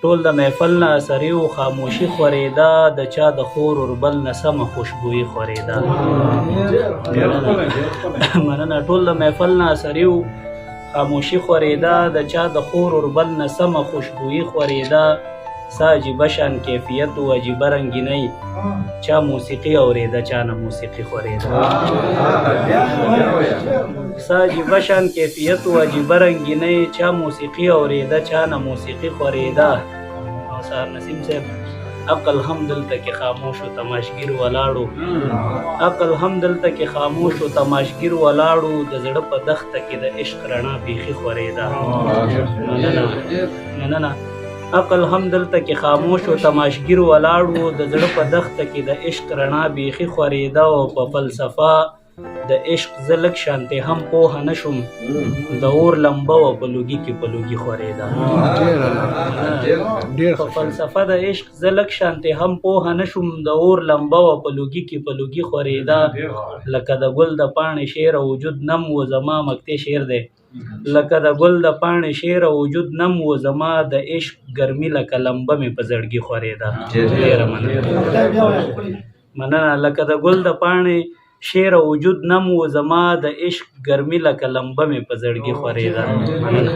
ټول د محفل نه اثري و، خاموشي خورېده، د چا د خور اوربل نه سمه خوشبويي خورېده. مننه. ټول د محفل نه اثري و، خاموشي خورېده، د چا د خور اوربل نه سمه خوشبويي خورېده. څه عجیبه شان کیفیت و، عجیبه رنګینۍ، چا موسیقي اورېده، چا نه موسیقي خورېده. څه عجیبه شان کیفیت و، عجیبه رنګینۍ، چا موسیقي اورېده، چا نه موسیقي خورېده. او سهار نسیم صاحب، عقل هم دلته کې خاموش و، تماشګیر ولاړو. عقل هم دلته کې خاموش و، تماشګیر ولاړو، د زړه په دښته کې د عشق رڼا بیخي خورېده. مننه، مننه. عقل هم دلته کې خاموش و، تماشګیر ولاړو، د زړه په دښته کې د عشق رڼا بیخي خورېده. او په فلسفه د عشق زه لږ شانتې هم پوهه نه شوم، د اور لمبه وه په لوګي کې په لوګي خورېده. ډیر په فلسفه د عشق زه لږ شانتې هم پوهه نه شوم، د اور لمبه وه په لوګي کې په لوګي خورېده. لکه د ګل د پاڼې شعر او وجود نم و زما، مکتې شعر دی، لکه د ګل د پاڼې شعر او وجود نم و زما، د عشق ګرمي لکه لمبه مې په زړګي خورېده. ډېره مننه، مننه. لکه د ګل د پاڼې شعر او وجود نم و زما، د عشق ګرمي لکه لمبه مې په زړګي خورېده. مننه.